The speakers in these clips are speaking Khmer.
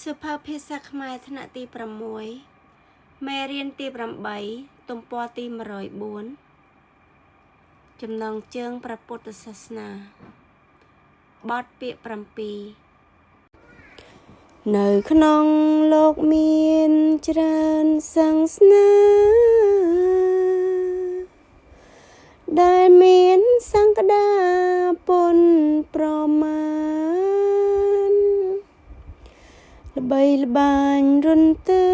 សៀវភៅភាសាខ្មែរថ្នាក់ទី6មេរៀនទី8ទំព័រទី104ចំណងជើងព្រះពុទ្ធសាសនាបទពាក្យ7នៅក្នុងលោកមានច្រើនសាសនាដែលមានសង្កដាពុនប្រមាណល្បីល្បាញរន្ទឺ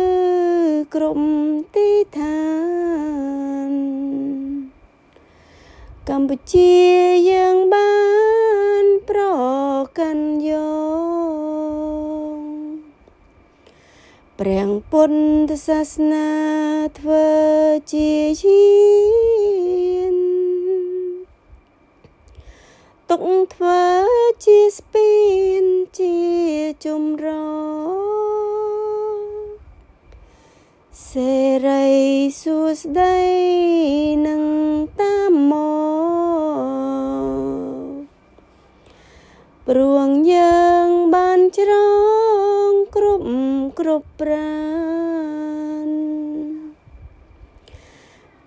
គ្រប់ទីឋានកម្ពុជាយើងបានប្រកាន់យកព្រះពុទ្ធសាសនាធ្វើជាយានទុកធ្វើជាស្ពានជាជំរសេរីសួស្តីនឹងតាមមកព្រួងយើងបានច្រងគ្រប់គ្រប់ប្រាន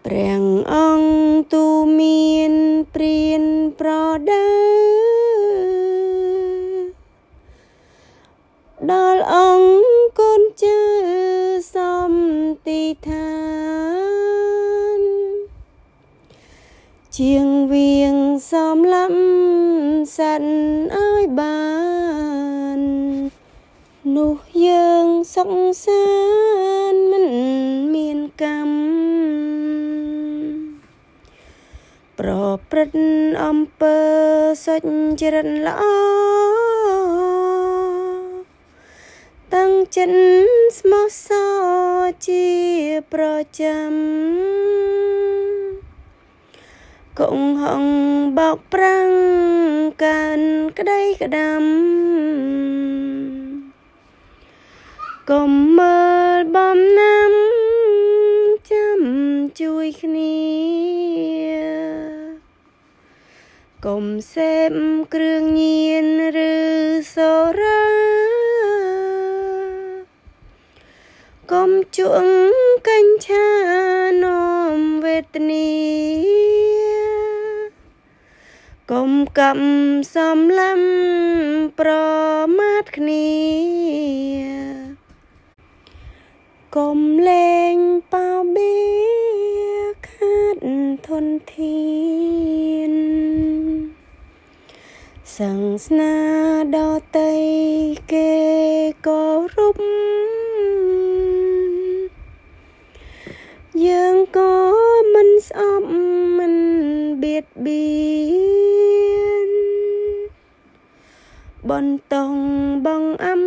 ព្រះអង្គទូមានព្រានប្រដៅដល់អង្គកូនចៅសំទីឋានជាងវៀងសំឡាំសត្វឲ្យបាននោះយើងសុខសានមិនមានកម្មប្រព្រឹត្តអំពើសុចរិតល្អតាំងចិត្តស្មោះសរជាប្រចាំគង់ហងបោកប្រាំងកើនក្តីក្តាំកុំមើលបំណាំចាំជួយគ្នាកុំសេពគ្រឿងញៀនឬសូរាកុំជួងកញ្ឆានំវេទនាកុំកំសំឡាំប្រមាថគ្នាកុំលេងប៉ោបៀខាតធនធានសាសនាដតីគេគោរពយើងក៏មិនស្អប់មិនបៀតបៀនបន្តងបងអំ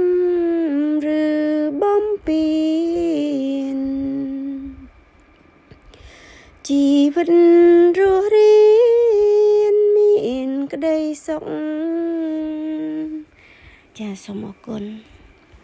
ឬបំពេញជីវិតរស់រានមានក្តីសុខចាសូមអរគុណ។